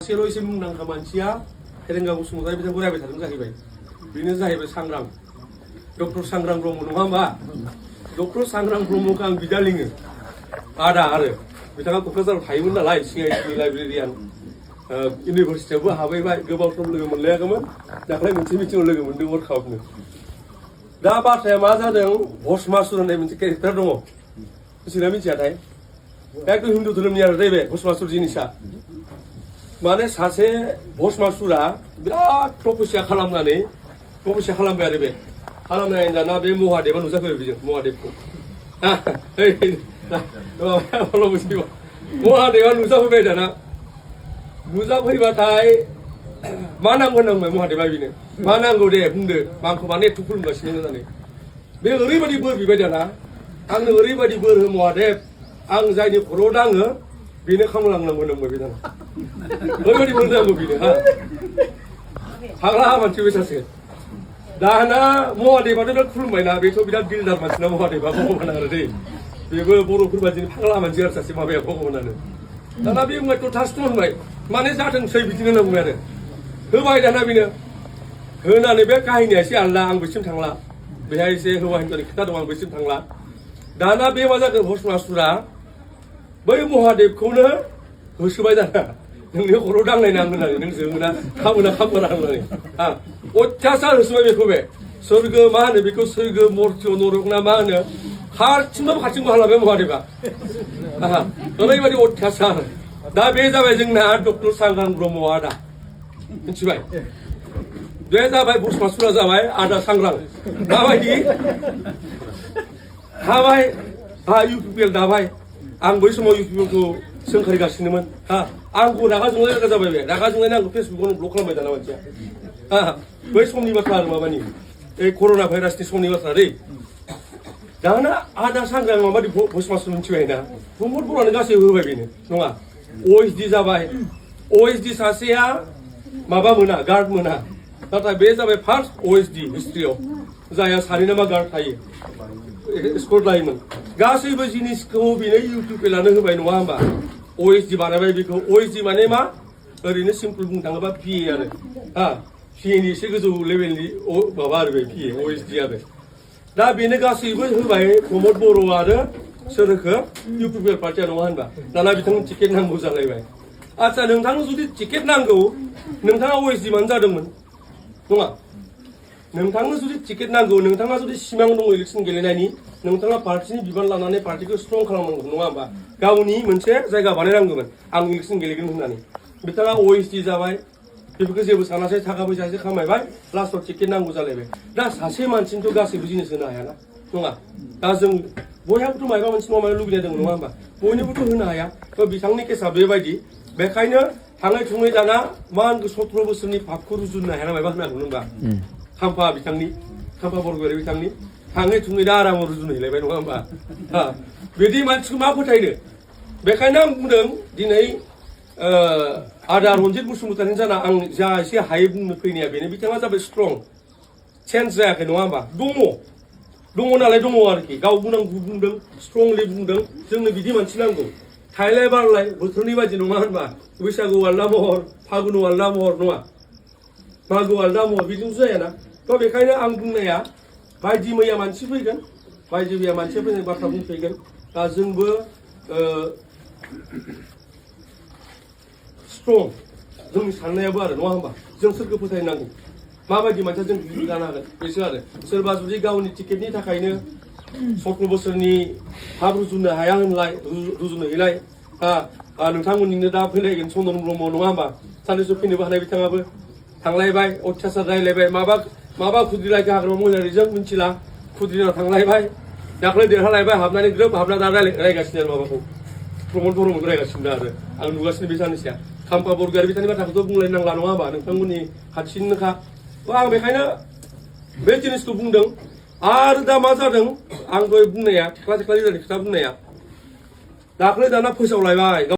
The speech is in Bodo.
सेल' एसे मुंदांखा मानसिया हेरेंगा बसुमतारी बिथांखौ रायबाय थादों जाहैबाय। बेनो जाहैबाय सांग्रां डक्टर सांग्रां ब्रह्म नङा होमबा? डक्टर सांग्रां ब्रह्मखौ आं बिदा लिङो आदा आरो बिथाङा क'क्राझाराव थायोमोन नालाय सिआइटि लाइब्रेरियान इउनिभारसिटियावबो हाबैबाय गोबाव सम लोगो मोनलायाखैमोन दाख्लै मोनसे मिटिङाव लोगो मोनदों हरखाबनो। दा बाथ्राया मा जादों भस्मासुर होननाय मोनसे केरेक्टार दङ मिथिना मिथियाथाय एकदम हिन्दु धोरोमनि आरो बे भस्मासुर जिनिसा माने सासे भस्मासुरा बिराद तपस्या खालामनानै तपस्या खालामबाय आरो बे खालामनाय दाना बे महादेबा नुजाफैबाय बेजों महादेबखौ महादेबा नुजाफैबाय दाना नुजाफैबाथाय मा नांगौ होननांबाय महादेबा बेनो मा नांगौ दे बुंदो आंखौ माने एथ' खुलुमगासिनो होननानै बे ओरैबायदि बोर बिबाय दाना आंनो ओरैबायदि बोर हो महादेब आं जायनि खर'आव दाङो बेनो खामलांनांगौ होननांबाय बे दाना ओरैबायदि बोर नांगौ बेनो फाग्ला मानसि बे सासे दाना महादेबाथ' बिराद खुलुमबायना बेथ' बिराद दिलदार मानसिना महादेबा भगबान आरो दै बेबो बर'फोर बादिनो फाग्ला मानसि आरो सासे माबाया भगबानानो दाना बे बुंबाय तथास्थ' होनबाय माने जाथोंसै बिदिनो होनना बुंबाय आरो होबाय दाना बेनो होनानै बे काहिनिया एसे आलदा आं बेसिम थांला बेहाय एसे हौवा हिन्जावनि खोथा दं आं बेसिम थांला दाना बे मा जागोन भस्मासुरा बै महादेबखौनो होसोबाय दाना नोंनि खर'आव दांनाय नां होननानै नों जोङोना खामोना खामोना होननानै अत्याचार होसोबाय बेखौ बे सोरगो मा होनो बेखौ सोरगो मर्त्य नरक ना मा होनो हारसिंबो हारसिंबो हालाबाय महादेबा ओरैबायदि अत्याचार दा बे जाबाय जोंना डक्टर सांग्रां ब्रह्म आदा मिथिबाय बे जाबाय भस्मासुरा जाबाय आदा सांग्रां माबायदि हाबाय इउपिपिएल दाबाय आं बै समाव इउपिपिएलखौ सोंखारिगासिनोमोन आंखौ रागा जोंनाय रागा जाबाय बे रागा जोंनायनि आंखौ फेसबुकावनो ब्लक खालामबाय दाना मानसिया बै समनि बाथ्रा आरो माबानि बे कर'ना भाइरासनि समनि बाथ्रा दै दाना आदा सांग्रां माबादि भस्मासुर मिथिबाय ना प्रमद बर'आनो गासैबो होबाय बेनो नङा अएसडि जाबाय अएसडि सासेया माबा मोना गार्ड मोना नाथाय बे जाबाय फार्स्ट अएसडि हिस्ट्रियाव जायहा सानै नामा गार्ड थायो स्कट लायोमोन गासैबो जिनिसखौ बेनो इउपिपिएलानो होबाय नङा होमबा अएसडि बानायबाय बेखौ अएसडि माने मा ओरैनो सिम्पल बुंनो थाङोबा पिए आरो पिएनि एसे गोजौ लेभेलनि माबा आरो बे पिए अएसडि आरो दा बेनो गासैबो होबाय प्रमद बर' आरो सोर होखो इउपिपिएल पार्टिया नङा होनबा दाना बिथांनो टिकेट नांगौ जालायबाय आदसा नोंथांनो जुदि टिकेट नांगौ नोंथाङा अएसडि मानो जादोंमोन नङा नोंथांनो जुदि टिकेट नांगौ नोंथाङा जुदि सिमां दङ इलेक्सन गेलेनायनि नोंथाङा पार्टिनि बिबान लानानै पार्टिखौ स्ट्रं खालामनांगौ नङा होमबा गावनि मोनसे जायगा बानायनांगौमोन आं इलेक्सन गेलेगोन होननानै बिथाङा अएसडि जाबाय बेफोरखौ जेबो सानासै थाखा फैसा एसे खामायबाय लास्टआव टिकेट नांगौ जालायबाय दा सासे मानसिनिथ' गासैबो जिनिस होनो हायाना नङा दा जों बयहाबोथ' माबा मोनसे नङा माबा लुबैनाय दङ नङा होमबा बयनोबोथ' होनो हाया बिथांनि केसा बेबायदि बेखायनो थाङै थुङै दाना मा होनगौ 17 बोसोरनि पापखौ रुजुनो हाया माबा होनांगौ होनबा खाम्फा बरगयारि बिथांनि थाङै थुङै दा आरामाव रुजुनो हैलायबाय नङा होमबा बिदि मानसिखौ मा फोथायनो बेखायनो आं बुंदों दिनै आदा रन्जित बसुमतारिनि जाना आं जा एसे हायै बुंनो फैनाया बेनो बिथाङा जाबाय स्ट्रं चेन्ज जायाखै नङा होमबा दङ नालाय दङ आरोखि गाव बुंदों स्ट्रंलि बुंदों जोंनो बिदि मानसि नांगौ थायलाय बारलाय बोथोरनि बायदि नङा होनबा बैसागु आलदा महर फागुन आलदा महर नङा मागो आलदा महर बिदिनोसो जायाना थ' बेखायनो आं बुंनाया बायदि मैया मानसि फैगोन बायदि मैया मानसिया फैनाय बाथ्रा बुंफैगोन दा जोंबो स्ट्रं जोंनि साननायाबो आरो नङा होमबा जों सोरखौ फोथायनांगौ माबायदि मानसिया जों बिदि जानो हागोन बेसो आरो सोरबा जुदि गावनि टिकेटनि थाखायनो 17 बोसोरनि हाब रुजुनो हाया होनलाय रुजुनो हैलाय नोंथांमोननिनो दा फैलायगोन चन्दन ब्रह्म नङा होमबा साननैसो फैनोबो हानाय बिथाङाबो थांलायबाय अत्याचार रायलायबाय माबा खुद्रिलायखो हाग्रामा महिलारिजों मिथिला खुद्रिनाव थांलायबाय दाख्लै देरहालायबाय हाबनानै ग्रोब हाबना दा रायगासिनो आरो माबाखौ प्रमद बर'मोन रायगासिनो आरो आं नुगासिनो बे साननैसोआ खाम्फा बरगयारि बिथांनि बाथ्राखौथ' बुंलायनो नांला नङा होमबा नोंथांमोननि खाथिनिनोखा आं बेखायनो बे जिनिसखौ बुंदों आरो दा मा जादों आं दहाय बुंनाया थेख्ला लिदारनि खोथा बुंनाया दाख्लै दाना फोसावलायबाय